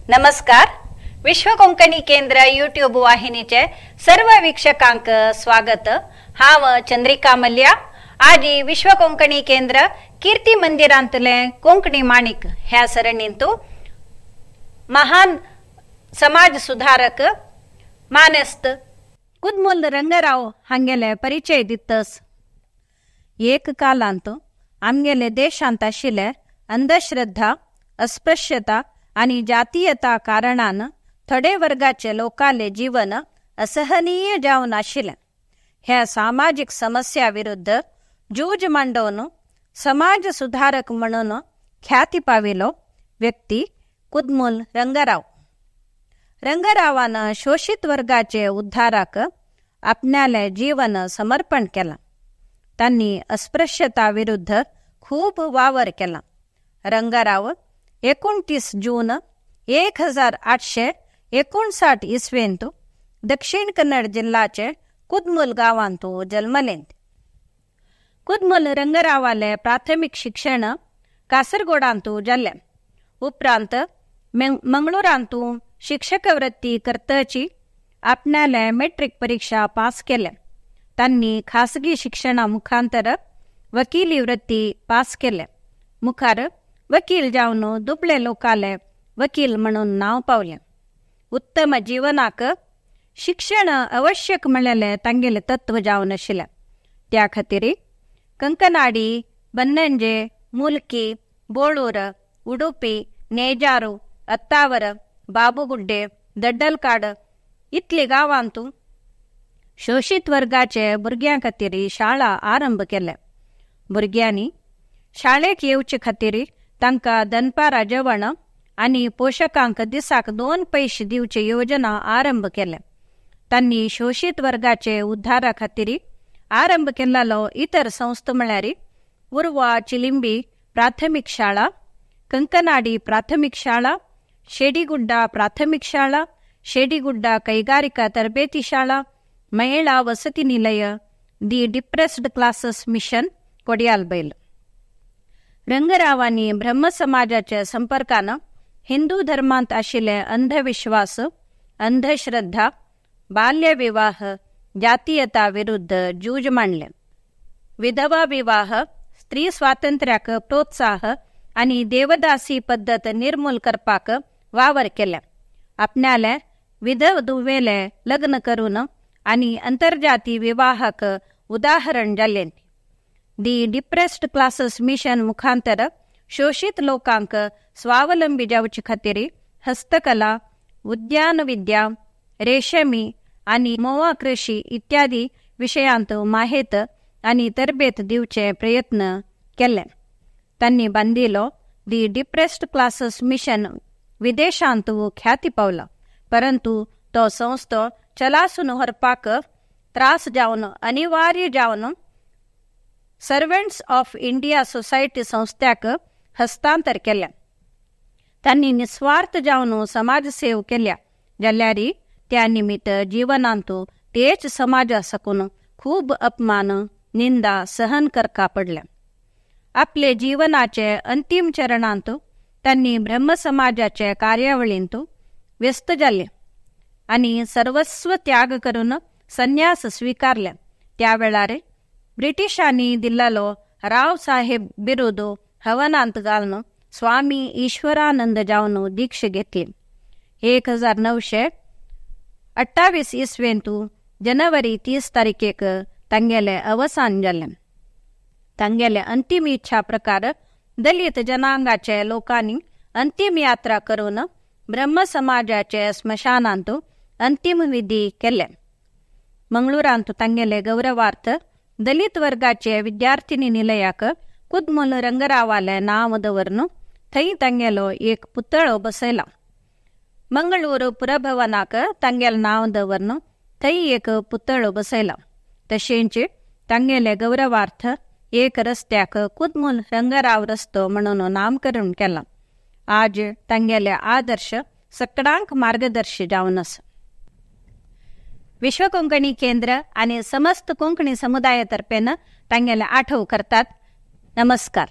नमस्कार. विश्व कोंकणी केंद्र यूट्यूब वाहिनीचे सर्व वीक्षकांक स्वागत. हांव चंद्रिका मल्या. आज विश्व कोंकणी केंद्र कीर्ती मंदिरांतले कोंकणी माणिक ह्या सरणींतु महान समाज सुधारक मानेस्त कुदमुल रंगराव हांगेले परिचय दितस. एक कालांत आमगेले देशांत आशिल्ले अंधश्रद्धा, अस्पृश्यता आनी जातीयता कारणान थोडे वर्गाचे लोकाले जीवन असहनीय जावन आशिल्लें. ह्या सामाजीक समस्या विरुद्ध झूज मांडोवन समाज सुधारक म्हणून ख्याती पाविलो व्यक्ती कुदमुल रंगराव. रंगरावान शोषित वर्गाचे उद्धाराक आपणाले जीवन समर्पण केलां. तांणी अस्पृश्यता विरुद्ध खूब वावर केला. रंगराव 29 जून 1859 इस्वेंतु दक्षिण कन्नड जिल्हाचे कुदमुल गांवांतु जन्मले. कुदमुल रंगरावाले प्राथमिक शिक्षण कासरगोडांतु जाल्लें. उपरांत मंगळूरांतु शिक्षकवृत्ती करतची आपणाले मेट्रिक परीक्षा पास केले. तांणी खासगी शिक्षणा मुखांतर वकिली वृत्ती पास केले. मुखार वकील जावन दुबळे लोकाले वकील म्हणून नांव पावलें. उत्तम जीवनाक शिक्षण आवश्यक म्हणलेले तांगेले तत्व जावन आशिल्लें. त्या खातीर कंकनाडी, बन्नंजे, मुलकी, बोळूर, उडुपी, नेजारू, अत्तावर, बाबुगुड्डे, दड्डलकाड इतले गांवांतू शोषित वर्गाचे भुरग्यां खातीर शाळा आरंभ केले. भुरग्यांनी शाळेक येवचे खातीर तांकां दनपारा जेवण आनी पोशकांक दिसाक 2 पयशे दिवचे योजना आरंभ केले. तांणी शोषित वर्गाचे उद्धारा खातीर आरंभ केल्लो इतर संस्था म्हळ्यार उर्वा चिलिंबी प्राथमिक शाळा, कंकनाडी प्राथमिक शाळा, शेडीगुड्डा प्राथमिक शाळा, शेडीगुड्डा ಕೈಗಾರಿಕಾ ತರಬೇತಿ ಶಾಳಾ, ಮಹಿಳಾ ವಸತಿ ನಿಲಯ, the depressed classes mission, Kodialbail. रंगरावांनी ब्रह्म समाजाच्या संपर्कान हिंदू धर्मांत आशिल्ले अंधविश्वास, अंधश्रद्धा, बाल्यविवाह, जातीयता विरुद्ध झूज मांडले. विधवा विवाह, स्त्री स्वातंत्र्याक प्रोत्साह आनी देवदासी पद्दत निर्मूल करपाक वावर केले. आपणाले विधव धुवेले लग्न करून आनी अंतर्जाती विवाहाक उदाहरण जालें. दी डिप्रेस्ड क्लासेस मिशन मुखांतर शोषित लोकांक स्वावलंबी जावचे खातीर हस्तकला, उद्यानविद्या, रेशमी आनी मोवा कृषी इत्यादी विशयांत माहेत आनी तरबेत दिवचे प्रयत्न केले. तांणी बांदिलो दी डिप्रेस्ड क्लासेस मिशन विदेशांत ख्याती पावला, परंतु तो संस्थो चलासून व्हरपाक त्रास जावन अनिवार्य जावन सर्वंट्स ऑफ इंडिया सोसायटी संस्थ्याक हस्तांतर केलें. तांणी निस्वार्थ जावन समाजसेव केल्या जाल्यार त्या निमित्त जीवनांतु तेच समाजा सकून खूब अपमान, निंदा सहन करका पडले. आपले जीवनाचे अंतिम चरणांत तांणी ब्रह्म समाजाचे कार्यावळींत व्यस्त जाले आनी सर्वस्व त्याग करून संन्यास स्वीकारले. त्या वेळार ब्रिटिशांनी दिल्लो राव साहेब बिरुद हवनांत घालून स्वामी ईश्वरानंद जावन दीक्षा घेतली. 1928 इस्वेंतु जनवरी 30 तारखेक तांगेले अवसान जालें. तांगेले अंतिम इच्छा प्रकार दलित जनांगाचे लोकांनी अंतिम यात्रा करून ब्रह्म समाजाचे स्मशानांत अंतिम विधी केले. मंगळूरांत तांगेले गौरवार्थ दलित वर्गाचे विद्यार्थिनी निलयाक कुदमुल रंगरावाले नांव दवरून थंय तांगेलो एक पुतळो बसयला. मंगळूर पुरभवनाक तांगेले नांव दवरून थंय एक पुतळो बसयला. तशेंच तांगेले गौरवार्थ एक रस्त्याक कुदमुल रंगराव रस्तो म्हणून नामकरण केलां. आज तांगेले आदर्श सकडांक मार्गदर्शी जावन आसा. विश्व कोंकणी केंद्र आनी समस्त कोंकणी समुदाया तर्फेन तांगेले आठव करतात. नमस्कार.